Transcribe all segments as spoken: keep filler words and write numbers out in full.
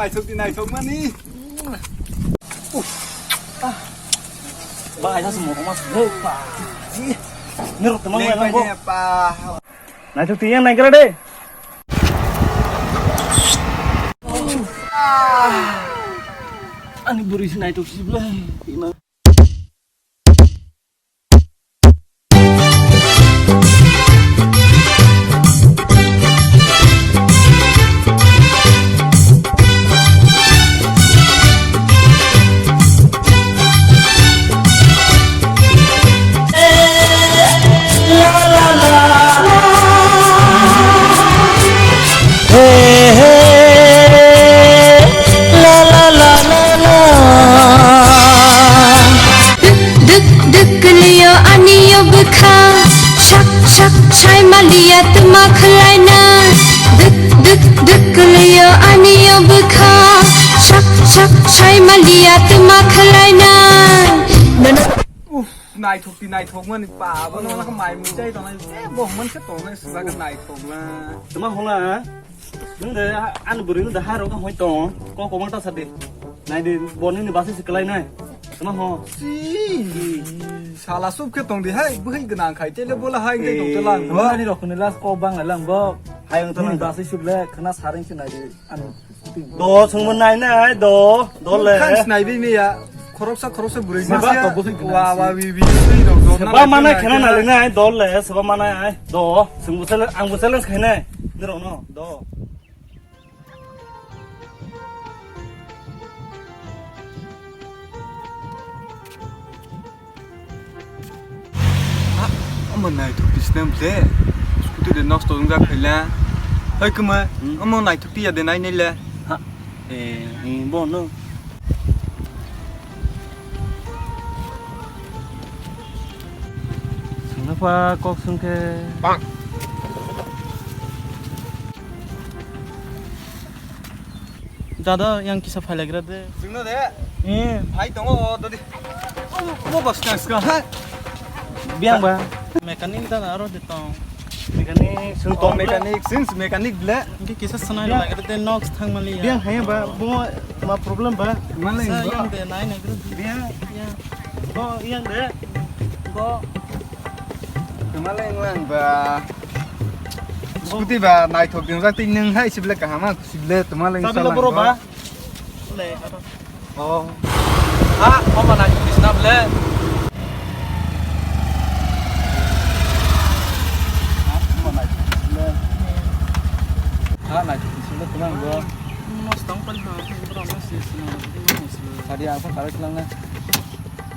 Naithok di naithok mani. Ba, aja semua rumah sih. Pa. Ini rok teman Neng gue nang, Bo. Panya, pa. Naithok tiyang naikra de. Ani buri si naithok si belai. Duk duk duk liyo ani yo bwkha, shak shak shai maliya tuma khwlaina. Duk duk duk liyo ani yo bwkha, shak shak shai maliya tuma khwlaina. Uff, naithok di naithok mani pa, bono bono khe mai mui chai tongnai, je bo man khe tongnai, sujak naithok na. Tuma hola, nung de, ani bwrwi nung de ha rok hoi tong, kok kok ta sadi. Nai di, bo nini basi se kwlai nai. Tuma ho. Si, sala sup khe tong di hai, bwhai gwnang khai, tele bola hai, tei tong te lang. Tuma ani rok ni last kok bang lang bo. Hai ang to nini lang. Basi sup le, khna saring se nai di. Ano. Do, sungbo nai nai, do, do le. Khang snai bi miya. Khoroksa, khoroksa bwrwi. Seba masa to bwswi gwnang wa, si. Wa, wi, wi, swi rok do. Seba nai manai nai khena khena. Nai nai, do le, seba manai ai, do. Sungbo sele, angbo sele khainai. Nirok no, do. Ha, omo naithok tisna mse. Scooty de nosto wngya khaila. Hoi kuma, hmm? Omo naithok tiya de nai nai le. Ha. Eh, eh, bo no. Sangna pa kok sungke. Bang. Dada, yang kisa phailagra de. Singno de. Eh. Phai tongo o dodi. Mo bas nang ska ha. Biang ba. Mechanic dada aro de tong. Mechanic sung tong mechanic sing mechanic ble. Ki kisa sanai lagra de nok thang mali ya. Biang hai ba bo ma problem ba. Malai sa bo. Yang de nai na gru. Biang. Ya. Bo yang de. Bo. Malai lang ba. Scooty ba naithok dingjak tei nwng hai sible kaham a sible tuma leng. Sabi lo salang boro ba. Ba. Le, aro. Oh. Ha, omo naithok tisna ble. Ha, omo naithok tisna. Ha, naithok tisna tuma bo. Mas tang pan ha, bro, mas sini. Tadi apa karet lang na?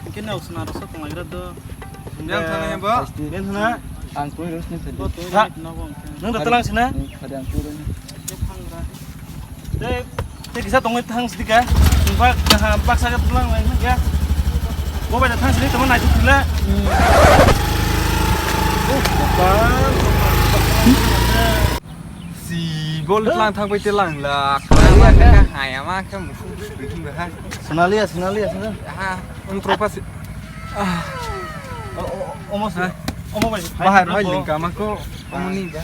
Kini usna rasa tong lagi do. Yang thana yang ba? Yang thana. Ang tui rus ni tadi. Bo tui ha. Nang da talang sina? Tadi ang tui rus ni. Te, te kisa tongwi thang sidi ka. Ba, ha, baksa ka talang lai ka. Bo ba thang sidi tama nai tu la. Oh, ba. Si bol tlang thang pai te lang la. Hai ya ka, hai ya ma ka mu fu fu fu ha. Sonalia, Sonalia, Sonalia. Ha, un tropa si. Ah. O, o, omo si. Ha. Omo bai. Bahar bai lingka ma ko. Omo ni ba.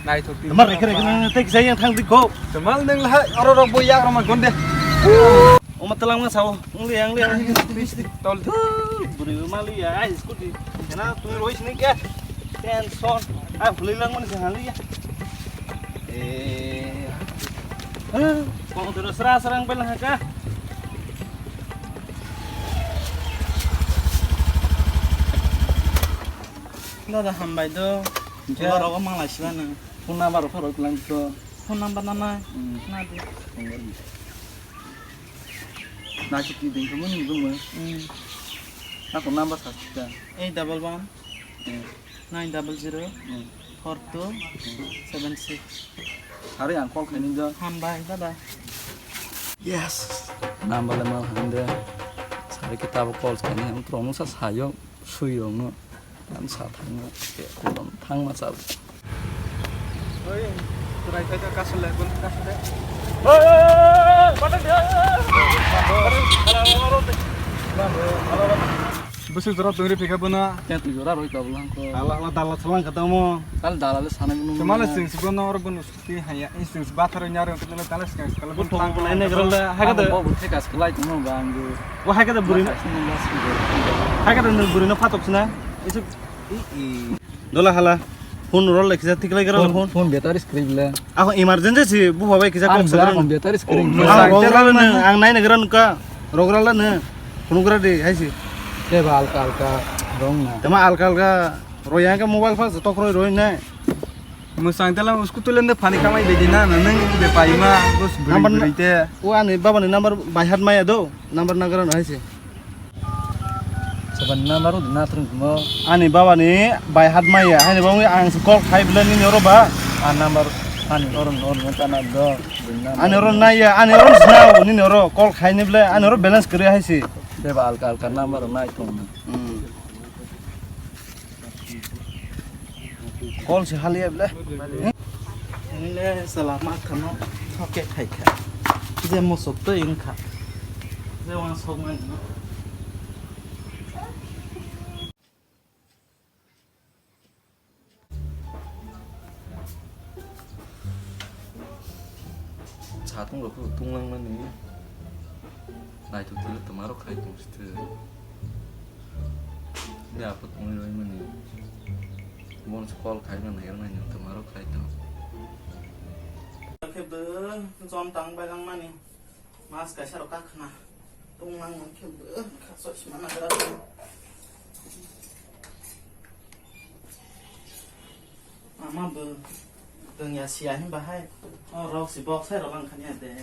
Nai thok. Mar rekre rekre te kisa yang thang di ko. Temal neng la aro ro bo yak ro ma gonde. Omo telang ma sao. Ungli, ungli, ungli. Tol. Buri mali ya, ai scooty. Kena tu roi sini kya? Tension. Ai huli lang mani sehali ya. Eh. Kong terus serang serang pelang ka. Dada hambai do. Kya? Oro manglai sibana. Phone number rok rok lang to. Phone number nana. Hmm. Na di. Phone number. Na chiti ding kamo ni bumo. Hmm. Ako number sa chita. Eight double one. Hmm. Nine double zero. Hmm. Four two. Hmm. Seven six. Hari ang call khaini do. Hambai dada. Yes. Number le mal hande. Sari kita call khaini ang promo sa sayo sui rong no. Ang sa thangma, kolom thangma chal. Oi, turai kai ka kasle, gun kasle. Oi, oi, oi, oi, oi, patak dia. Bwswk jora tongri phika bono. Tei twi jora roi tabla hangko. Ala ala dala salang kha tamo. Tal dala le sanai bono. Chuma le sing si bono oro bono suti haya. Sing si bathar nya ro tala tala sing si kala bono tang. Hai kada. Bo bu theka sklai tongno ba angu. O hai kada buri. Hai kada nung buri no phatok sina. Isu i i. Dola hala. Phone rol le kisa thik lai gara phone. Phone battery screen le. Ako emergency si bu babai kisa kok sa. Ang battery screen. Ang rograla ne, ang nai ne gara nuka. Rograla ne. Phone gara de hai si. Te ba alka alka rong na. Tema alka alka roi yang ke mobile phone tok roi roi ne. Musang tela usku tulen de phani kamai bedi na na nang de paima bus buri buri te. O ani baba ni number by heart maya do. Number na gara no hai si. Saban na maru na thung mo. Ani baba ni by heart maya. Hani bang ang si call khai bela nini oro ba. A number ani oro no no ta na do. Ani oro na ya, ani oro sna nini oro call khai ni bela ani oro balance kri hai si. Beba alka alka number nai thung. Hmm. Kol se haliya ble. Nile salama khano thoke khai kha. Je musuk to ing kha. Je wan sok man no. Satung rok tunglang mani. Naithok tile twma rok khai tong site. Ni apo tongwi roi mani. Bon call khai na nair mani twma rok khai tong. Khe bw jon tang bai lang mani. Mas kaisa rok kakhna. Tonglang mani khe bw kha chosma nagra. Ama bw tongya siya hin bahai. O rok si bok sai rok lang khani de.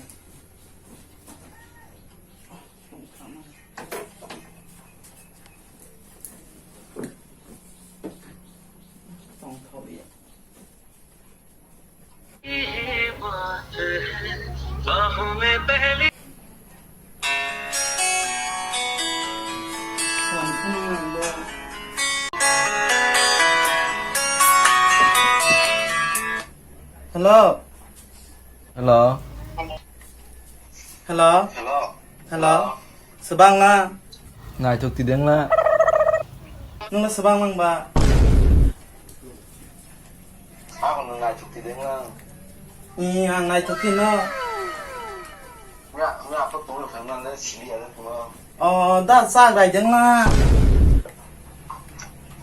Tongthok ya. Hello. Hello. Hello. Hello. Hello. Swbang na? Naithok tideng la. Nung na swbang lang ba? Ako nung naithok tideng la. Ni ang naithok tino. Nga, nga apa tong le phang na le sili ya le tong. Oh, da sa rai deng la.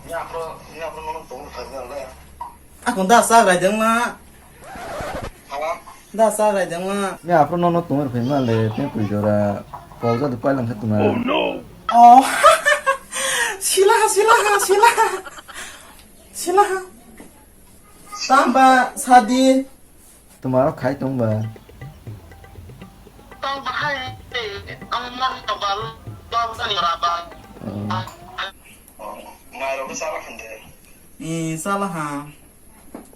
Nga apa, nga apa nung tong le phang na le. Ako da sa rai deng la. Hala. Da sa rai deng la. Ya, aphuru nono tongwi rwphai ma le, tei twi jora kok jadu pailang khe tuma. Oh no. Oh. Silaha, silaha, silaha. Silaha. Tamba sadi. Tuma ro khai tong ba. Tong ba hai, ang mon to ba, ba ba ni ra ba. Oh. Oh, mai ro ba sala khande. Eh, sala ha.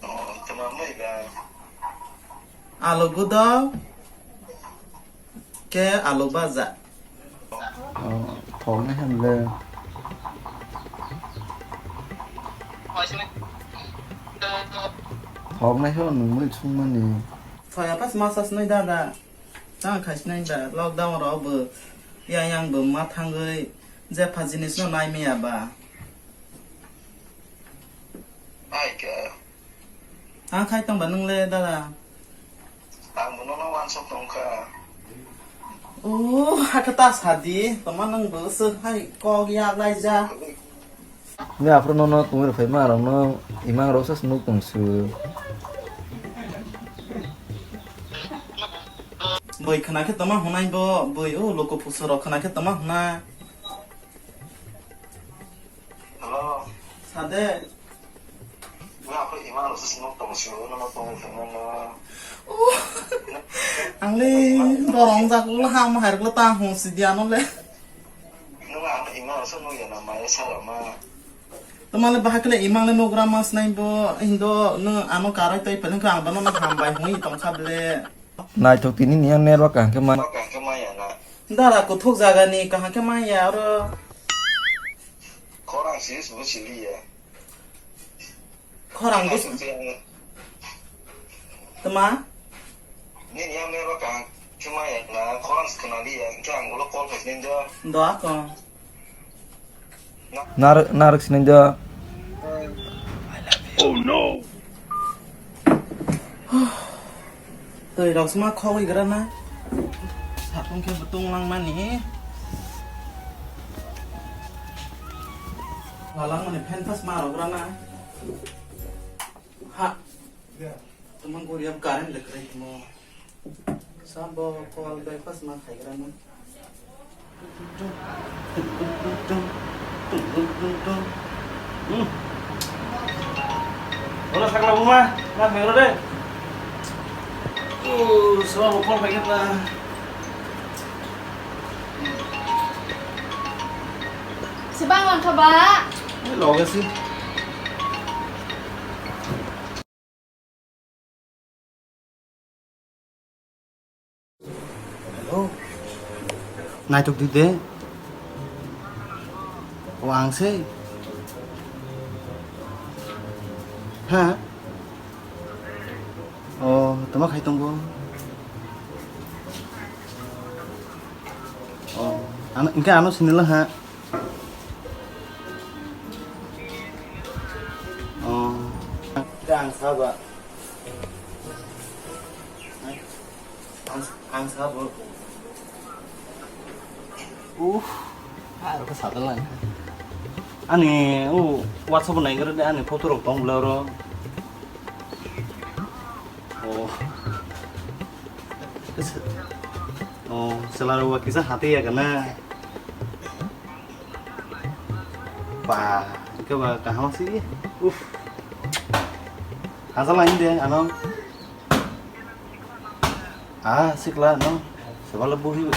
Oh, tama mai ba. Alu gudo ke alu baja. Oh, thok nai ham le. Thok nai ho nung mui sung mani. Thoya pas masas nai dada. Tang khai sinai da lockdown ro bo yang yang bo ma thangwi jepha jinis no nai maya ba. Ai ka. Ang khai tong ba nung le dada. Ang bo no no wansok tong kha. Oh, ha ka ta sa di, toma nung bo se hai kok yak lai ja. Ni aphuru nono tongwi rwphai ma rokno imang rok sa nuk tong su. Boi khna khe toma hwnai bo, boi o loko pusu rok khna khe toma hwnai. Hello. Sade. Ni aphuru imang rok sa nuk tong su, nono tongwi rwphai ma no. Ang le dorong jak ulo ham hai rok le ta hung si dia no le. Nung ang imang rok sa nuk ya na ma ya sa rok ma. Toma le bahai khe le imang le nugra mas nai bo, hindo nung ano karai tei peleng khe ang bono no hambai hwnwi tong kha ble. Naithok tini ni ang network kaham khe ma. Kaham khe ma ya na. Dara kuthuk jaga ni kaham khe ma ya oro. Khorang si is bo sili ya. Khorang bo. Naithok tini ang. Toma? Nini yang network kaham khe ma ya na, khorang si khna li ya, khe ang ulo call khai nini do. Do ako. Narwk, narwk sinai da. Twi rok sma khogwi gra na. Satung khe bwtung langmani. Lalang mani fan pas ma rok gra na. Ha. Tumang guriam current le kre mo. Sabo kol bai pas ma khai gra na. Hmm. Hola, sakla buma, na phai ro de. Oh, sabo kol bai kata. Sebang lang kha ba? Ini loge sih. Hello. Naitok di de. O ang se. Ha? O, tama khai tongo. O, ano, engke ano sinila ha. Oh. Ang saba. Ang, ang sabo. Uh. Ah, ro ka sadal lang. Ani, uh, WhatsApp nai garo de ani photo rok tong bla ro. Oh. Oh, selaro wa kisa hati ya kana. Ba, ke ba kaham si. Uf. Asal lain de, ano. Ah, sikla, no. Sebala buhi.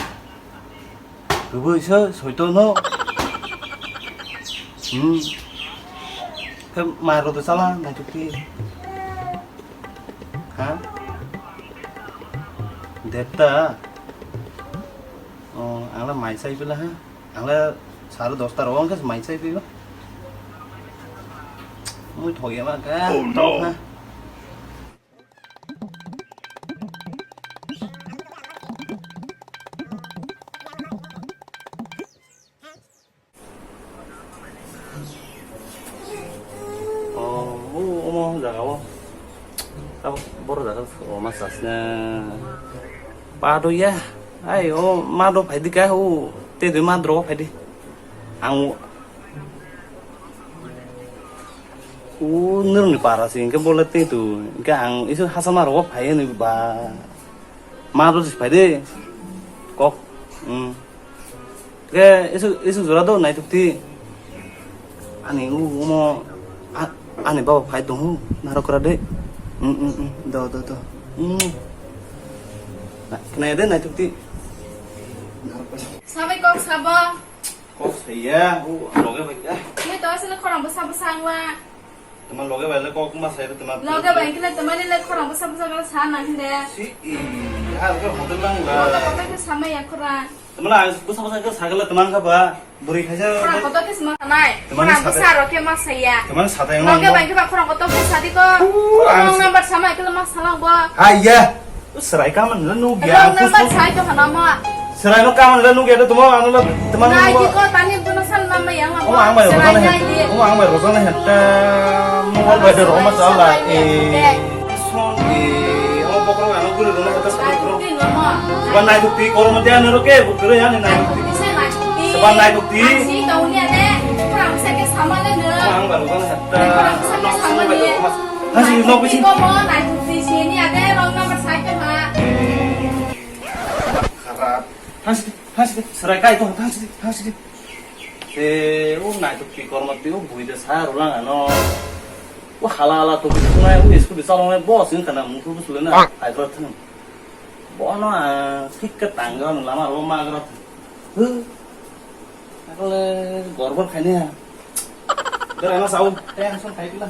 Buhi so, soito no. Hmm. Ke maro to sala, na chukti. Ha? Detta. Oh, angla mai sai pila ha. Angla sare dosta ro angka mai sai pila. Mui thoge ma ka. Oh, no. Ha? Oh, o, omo jaga o. Abo boro jaga o ma sasna. Pado ya. Ai, o ma do phaidi ka o. Te de ma dro phaidi. Ang o nurni para sing ke bola te tu. Ke ang isu hasama ro phai ni ba. Ma do phai de. Kok. Hmm. Ke isu, isu jora do naitukti. Ani u, umo, a-, ani baba phai tong hu, narok kra de. Mm, mm, mm, do, do, do. Mm. Na, khnai de naitukti. Narok kra. Sabai kok sabo. Kok saya, u, loge bai ya. Ni to asle khorang bwsa bwsa angla. Tama loge bai le kok ma sai tama. Loge bai kile tama ni le khorang bwsa bwsa gala sa na hinde. Si i, ha ko hotel lang la. Kota kota ke sama ya khora. Tama la bwsa bwsa ke sagala tama ka ba. Buri khaja. Khorang kota ke sama nai. Tama ni khorang sa bwsa ro ke ma saya. Tama ni sa ta yang. Loge bai ke ba khorang kota ke sadi ko. Wrong number sama ke ma salang ba. Hai ya. Serai kaman le nuk ya. Wrong number sai to hana ma. Serai no kaman le nuk ya to tamo ano le tamo. Nai di ko tani buno sal nama yang ma. Oh ang bai rojana he. Oh ang bai rojana he. Ta mobile bai de roma sala. Eh. Son eh. Oh pokro ano guru rona ta sala pokro. Ba nai dukti koro mo dia nero ke bukro ya nai dukti. Ba nai dukti. Si to unia ne. Kurang seke sama le ne. Oh ang bai rojana he. Ta. Kurang seke sama le. Hasi nok bisi. Ko mo nai dukti sini ade rong number cycle ha. Kharap. Hasi, hasi, serai kai to, hasi, hasi. Te o nai to ki korma te o bui de sa rulang ano. O hala hala to ki nai o school de salong nai boss in kana mukhu bus le na. Ai bro thang. Bo no a thik ka tang ga lama ro ma ga. Huh. Akole gorbor khaini ha. Dara na sau. Te ang son khai pila.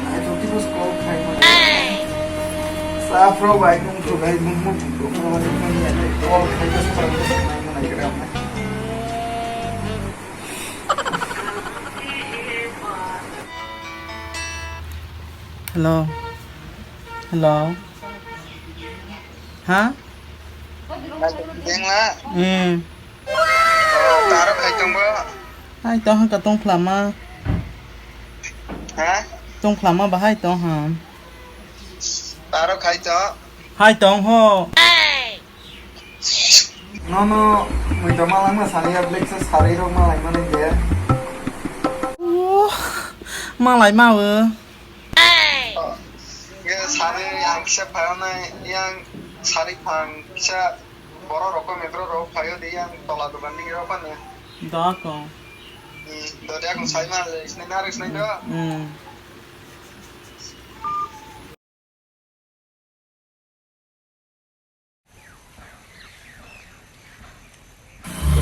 Ai to ki bus ko khai ma. Sa pro bai nung to bai nung mo to ko ma ni ko ni ai ko khai bus ko khai ma na gram na. Hello. Hello. Ha? Dengla. Hmm. Taro khai tongbo. Hai tong ha ka tong phlama. Ha? Tong phlama bahai tong ha. Taro khai to. Hai tong ho. Nono, mui to malangma sani ya, black sa sari rok malai mani de. Uh, malai ma o. Ge sari ang kisa phayonai yang sari phang kisa borok rok ko metro rok phayo de yang tola dukan ni rok ko ne. Da ko. Hmm, do de akong sai ma le, sinai na rok sinai do. Hmm.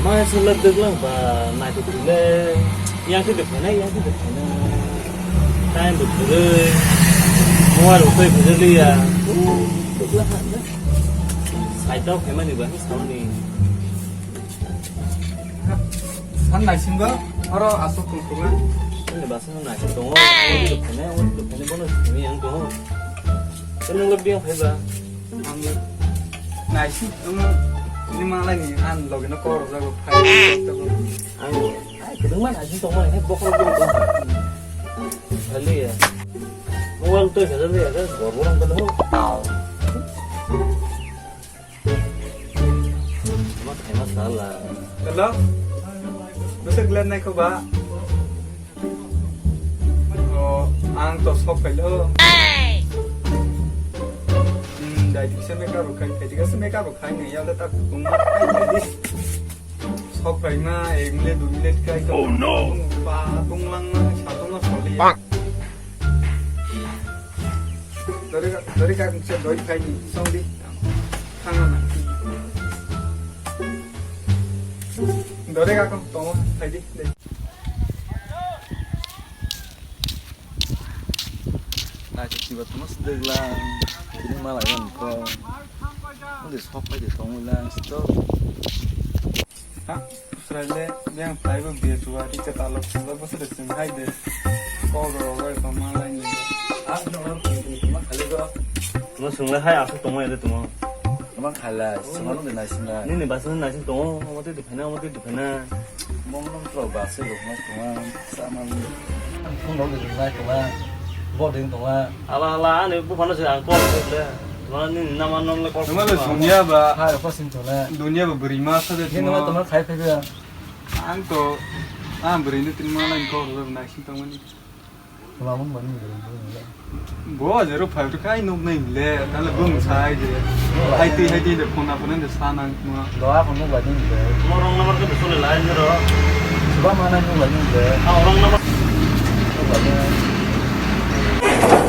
Mai sila deglang ba nai tu le yang tu dekhana, yang tu dekhana. Time tu pura. Mobile utai pura liya. Deglang ha. Sai tau kemani ba, sauni. San naisingo, oro aswk tongthokma. Ani basa naisin tongo, oro dukhaina, oro dukhaina, bono simi ang tongo. Khe nwng lobdi ang phaiba? Ang naisin tongo, ini malai ni ang logi no kor jago phai. Ang ai kedeng ma naisin tongma, he bokhorok gini tong. Haliya. Mobile toi khaja liya, khe gor borong khe tong. Hello? Bwswk len nai kho ba? O, ang to sok phailo. Hmm, dai dikse makeup rok khai, khai dikse makeup rok khai nai, yale ta kung ma khai nai di. Sok phai ma, ek minute, dui minute khai to. Oh no! Ba, tong lang ma, sa tong ma soli. Dori ka, dori ka kung se doi khai ni, song di. Thangna na. Dore ka kong tongo, phaidi, de. Naitugtwi ba tongma swdwk lang, tini malai mani kok. Mode sok phaidi tongwi lang, stop. Ha, usrai le, beng phaibo bia chuwa, rikha talok, sila bwswk de chwng hai de. Kok rok rok bai tongma lai ni. Ha, no, no, tongma khali go. Tongma swng le hai, aswk tongma ya de tongma. Tongma khala, swngma nung de naising lai. Nini basa naising tongo, omo twi twi phaina, omo twi twi phaina. Mong nong tro basa rok ma tongma, sama ni. Phone rok de nai tongma, bo de tongma. Ala ala, ani buphano se ang call khle. Tongma nini nama nom le call. Tongma le sunya ba. Hai, ko sin tole. Dunia ba bwrwi ma sa de tongma. Tongma khai phai ba. Ang to, ang bwrwi ni tin ma lai call rok naising tongmani. Lamang bani bwrwi bwrwi le. Bo jero five to kai nuk nai le, tale bung sai je. Hai ti, hai ti de phone phone de sa nang ma. Do a phone nuk bani le. Mo wrong number ke sole lai ni ro. Ba ma nai nuk bani le. Ah, wrong number. Nuk bani.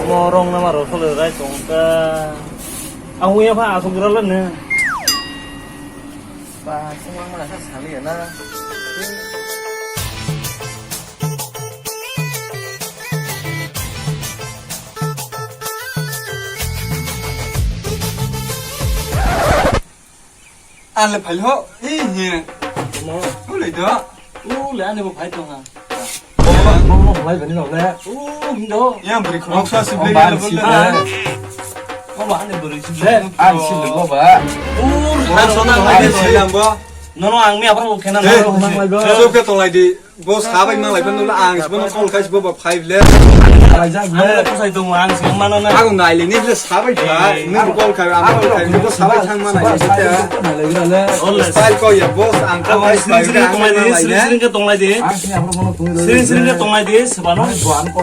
Mo wrong number ro sole rai tong ka. Ang uya pha asuk jora le ne. Ba, sung lang mana sa sali ya na. Ang le phai ho, eh, he. Mo. U le do. U le ani bo phai tong ha. Bo, bo, bo, lai bani lo le. U, hindo. Ya, beri khorok sa si beri le bol le. Bo, ani beri si le. Ang si le bo ba. U, khorok sa na lai beri si le bo. Nono ang mi abang khena. Eh, so ke tong lai di. Bo sabai mang lai phano ang bono call khai bo ba five le. Ang le kusai tongo, ang se mano na. Ang nai le ni le sabai khai. Nung call khai, ang call khai, bo sabai thang ma nai le. Style ko ya, boss, ang call khai. Siring siring ke tonglai di, siring siring ke tonglai di. Siring siring ke tonglai di, sebano.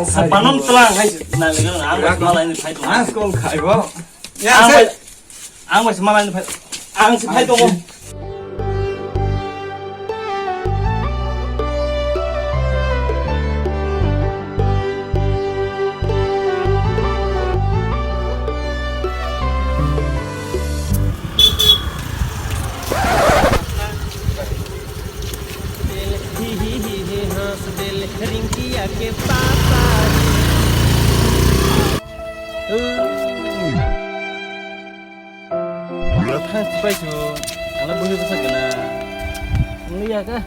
Sebano telang hai nai le, ang ma lai ni phai tongo. Ang call khai bo. Ya, ang bai, ang bai se malai ni phai, ang se phai tongo. Hi hi hi hi, Hasbel Ringkia ke papa. Bura thang sipai su, ala bui basa gana. Nungya ka.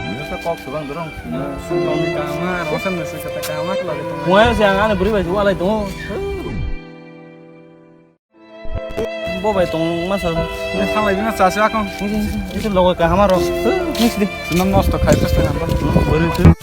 Bura sa kok subang dorong. Sungkang kama, rosan nasi kata kama kelai. Muai siang ane buri bai su alai tu. Bo bai tong masa. Thanglai bini chasi akong. Itu logo kaham aro. Nisi di. Sinam nosto khai bwsla nang. Bori tu.